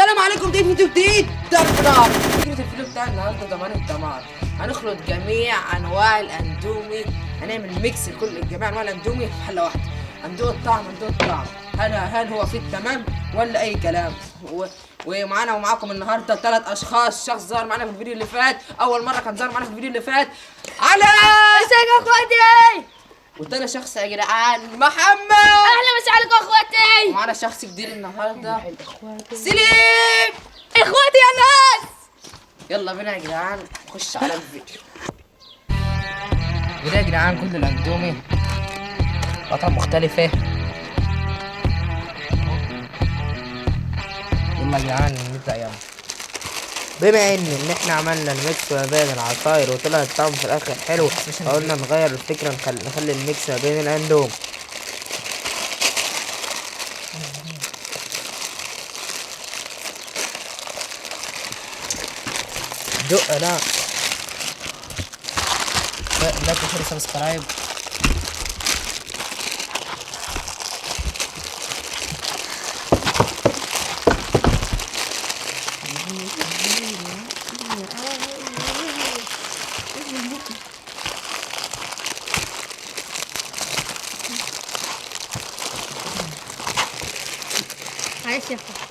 السلام عليكم، دي فيديو جديد ضرب نار. فكرة الفيديو بتاع النهارده ضمان الدمار. هنخلط جميع انواع الاندومي، هنعمل mix لكل جميع انواع الاندومي في حلة واحدة. هندوق الطعم، هندوق الطعم، هل هو فيه التمام ولا اي كلام؟ ومعانا ومعاكم النهارده ثلاث اشخاص. شخص ظهر معانا في الفيديو اللي فات، اول مرة كان ظهر معانا في الفيديو اللي فات، علاء. ازيك يا اخواتي؟ وتاني شخص يا جدعان محمد. اهلا وسهلا بكم اخواتي. ومعانا شخص جديد النهارده، سليم. اخواتي يا ناس. يلا بينا يا جدعان نخش على الفيديو. وده يا جدعان كل الاندومي قطع مختلفة. يلا يا جدعان نبدأ. يلا بما ان احنا عملنا ال mix ما بين العصاير وطلع الطعم في الاخر حلو، قلنا نغير الفكرة، نخلي ال mix ما بين الاندومي. دق. لا like و share subscribe. معلش يا اخواتي،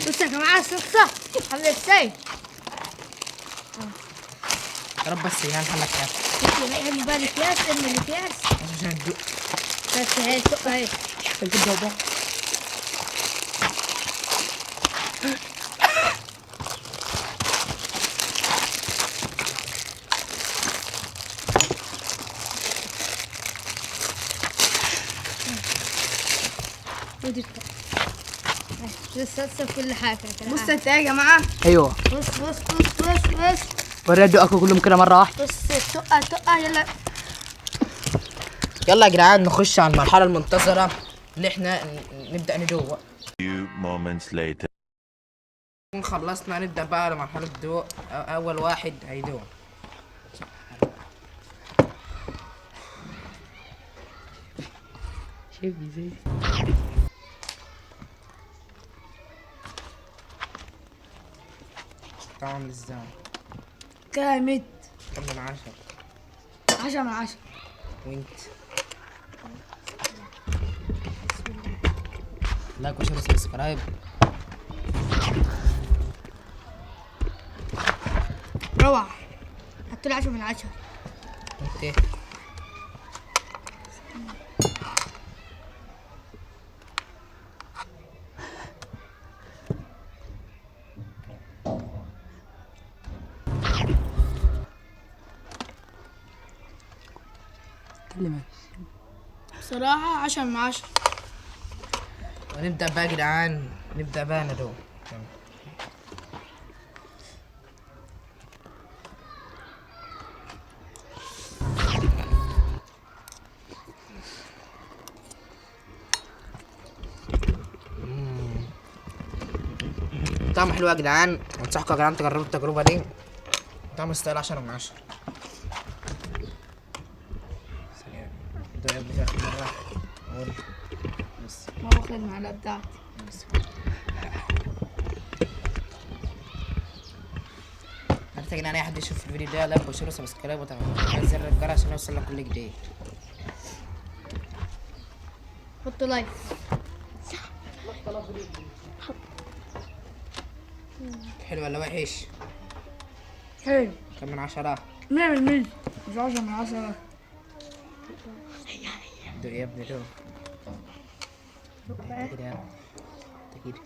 بصوا يا جماعة الصلصه عامله ازاي. يا رب بس يا جدعان حلك يا ارمي بقى الاكياس، ارمي الاكياس عشان تدق. بس اهي الطقه اهي. ودي الطقه الصلصه وكل حاجة. بص انت يا جماعة، ايوه بص بص بص بص بص ورينا ادوقكم كلهم كده مرة واحدة. بص الطقه الطقه. يلا يلا يا جدعان نخش على المرحلة المنتظرة اللي احنا نبدأ ندوق. Few moments later. خلصنا، نبدأ بقى على مرحلة الدوق. أول واحد هيدوق. طعم ازاي؟ جامد. كم من 10؟ 10 من 10. وانت like و share و subscribe. روعه، حط له 10 من 10. انت بصراحة 10 من 10. ونبدأ بقى يا جدعان، نبدأ بقى ندوق. طعم حلو يا جدعان، انصحكم يا جدعان تجربوا التجربة دي. طعم يستاهل 10 من 10. ثانية، ده يا ابني في آخر مرة. قول. بس. ما هو خد المعلقة بتاعتي. عرفت يا جدعان، اي حد يشوف الفيديو ده like و share و subscribe وتفعيل زر الجرس عشان يوصل لك كل جديد. حطوا like. حلو ولا وحش؟ حلو. كم من 10؟ 100%، مش 10 من 10. دوق يا ابني دوق. انت كده يا ابني. انت كده.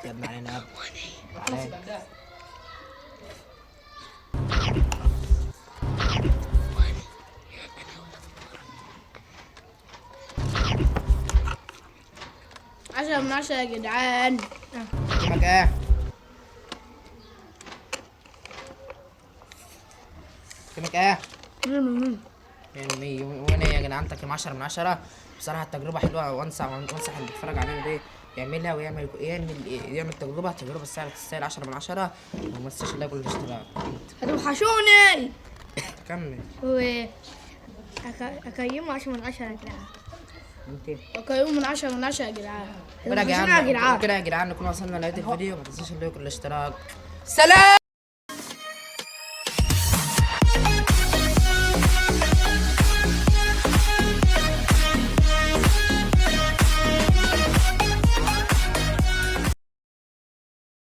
يا ابني علينا يا ابني. علينا. عشرة من 10 يا جدعان. قدامك ايه؟ قدامك ايه؟ يعني وانا يا جدعان تقييم 10 من 10. بصراحة التجربة حلوة، وانصح اللي بيتفرج علينا دي يعملها ويعمل يعمل يعمل تجربه، تجربه السهلة تستاهل 10 من 10. وما تنساش ال like والاشتراك. هتوحشوني. كمل. و اقيمه 10 من 10 يا جدعان. انت اقيمه من 10 من 10 يا جدعان. كده يا هتوحشوني يا جدعان، جدعان. كده يا جدعان نكون وصلنا لنهاية الفيديو. ما تنساش ال like والاشتراك. سلام.